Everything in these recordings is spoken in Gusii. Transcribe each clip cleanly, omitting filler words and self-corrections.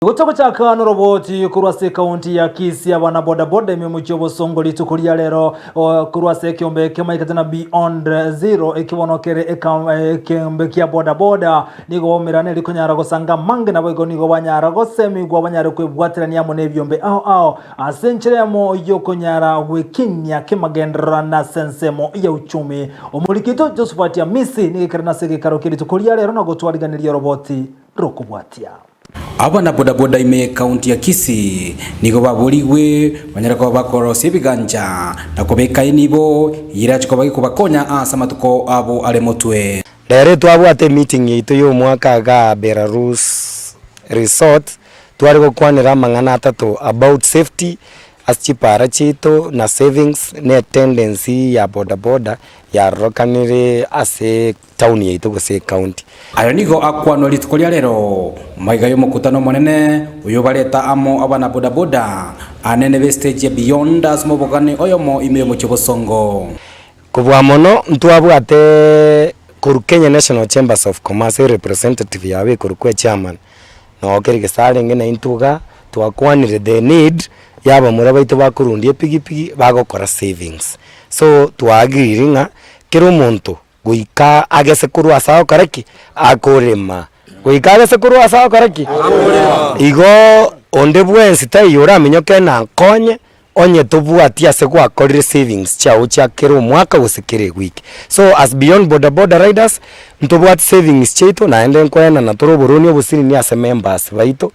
Gocha gochaka noroboti korwa ase ekaunti ya Kisii abana bodaboda ime omochie obosongo rituko ria rero korwa ase ekeombe kemaikete na Beyond Zero eki bono kere ekeombe kia bodaboda nigo baumerane eri konyara gosanga amange naboigo nigo banyara gosemigwa banyare kwebwaterania amo nebiombe ao ao ase enchera eyemo yokonyara gwekinia kemagenderero na ase ensemo ya uchumi. Omoriki oito Josephat Amisi nigo ekerene ase egekaro kia rituko ria rero na gotwariganeria oroboti rokobwatia. Abana bodaboda ime y'ekaunti ya Kisii nigo baborigwe banyare koba bakorosia ebigancha na kobeka enibo eyio erache koba gekobakonya ase amatuko abo are motwe. Rero twabwate emeeting yaito ya omwaka igaa Belarus Resort, tware gokwanera amang'ana atato about safety ase chipara chiaito na savings na etendency ya bodaboda yarorekanire ase town yaito gose ecounty. Ayo nigo akwanwa rituko ria rero, magega y'omokutano omonene oyobareta amo abana bodaboda anene b'estage ya Beyond ase omobogani oyomo ime y'omochie Bosongo. Kobua mono ntwabwate korwa Kenya National Chambers of Commerce erepresentative yabo ekorokwa echairman, noo kere gese arenge naintwe igaa, twakwanire the need ya abamura baito bakorundia epigipigi bagokora savings. So twaagiriri ng'a kera omonto Goika agese korwa ase agokora ki? Akorema. Goika agese korwa ase agokora ki? Igo onde bwensi taiyo oraminyoke nankonye, onye tobwati ase gwakorire savings chiago chia kera omwaka gose kera ewiki. So as beyond boda boda riders, ntobwati savings chiaito naende nkoenana tore oboroni obosinini ase members baito.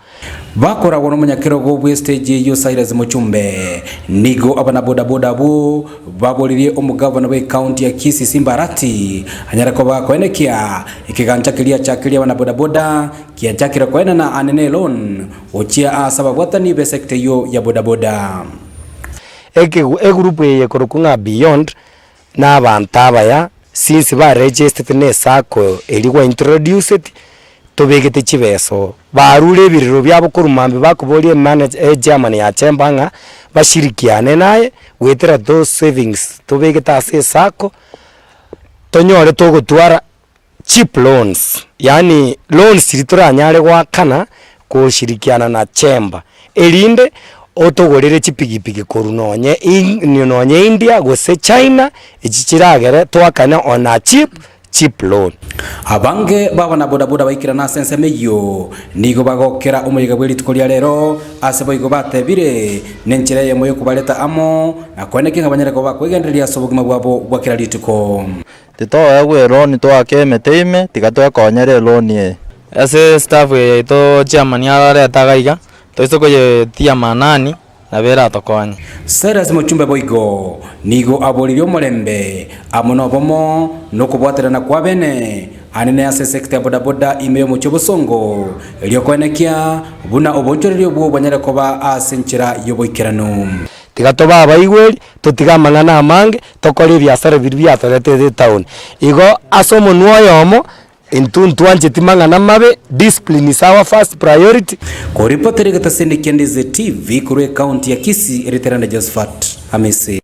Bakoragwa nomonyakerogo bw'estage eyio Cyrus Mochumbe. Nigo abanabodaboda abwo baboririe omogavana bw'ecounty ya Kisii Simba Arati anyare koba koenekia ekegancha keria achakerie abanabodaboda kiachakire koenana anene eloan gochia ase ababwatani b'esecta eyio ya bodaboda. Ekegu egroup eye ekorokwa ng'a Beyond, na abanto abaya, since ba registered na esacco eria gwa introduced, tobegete chibesa oo. Barure ebirero biabo korwa mambia bakoboria emanager echairman ya chamber ng'a bashirikiane naye goetera those savings tobegete ase esacco, tonyore togotwara cheap loans, yaani loans chiria toranyare goakana koshirikiana na chamber, erinde otogorere chipigipigi korwa nonye in nonye India gose China, echi chiragere toakane on a cheap cheap loan. Abange b'abanabodaboda baikerana ase ensemo eyio, nigo bagokera omoyega bwe rituko ria rero, ase boigo batebire, Nenchera eyemo y'okobareta amo, na koenekia ng'a banyare koba bakwegendereria ase obogima bwabo bwa kera rituko. Titoegwa eloni toake emete ime, tiga twekonyere eloni eye. Ase staff eye yaito chairman ararete iga iga, toise koyetia maanani, nabo eratokonye. Cyrus Mochumbe boigo nigo aboririe omorembe amo nobomo na okobwaterana kw'abene anene ase esecta ya bodaboda ime y'omochie obosongo, erio koenekia buna oboonchoreria obwo bwanyare koba ase enchera y'oboikeranu. Tiga tobe abaigweri, totige amang'ana amange, tokore ebiasara biria biatoretete etown. Igo ase omonwa oyomo, intwe ntwancheti mang'ana mabe, discipline is our first priority. Koripotera egetaseni kia Ndizi TV korwa ekaunti ya Kisii, Riterane Josephat Amisi.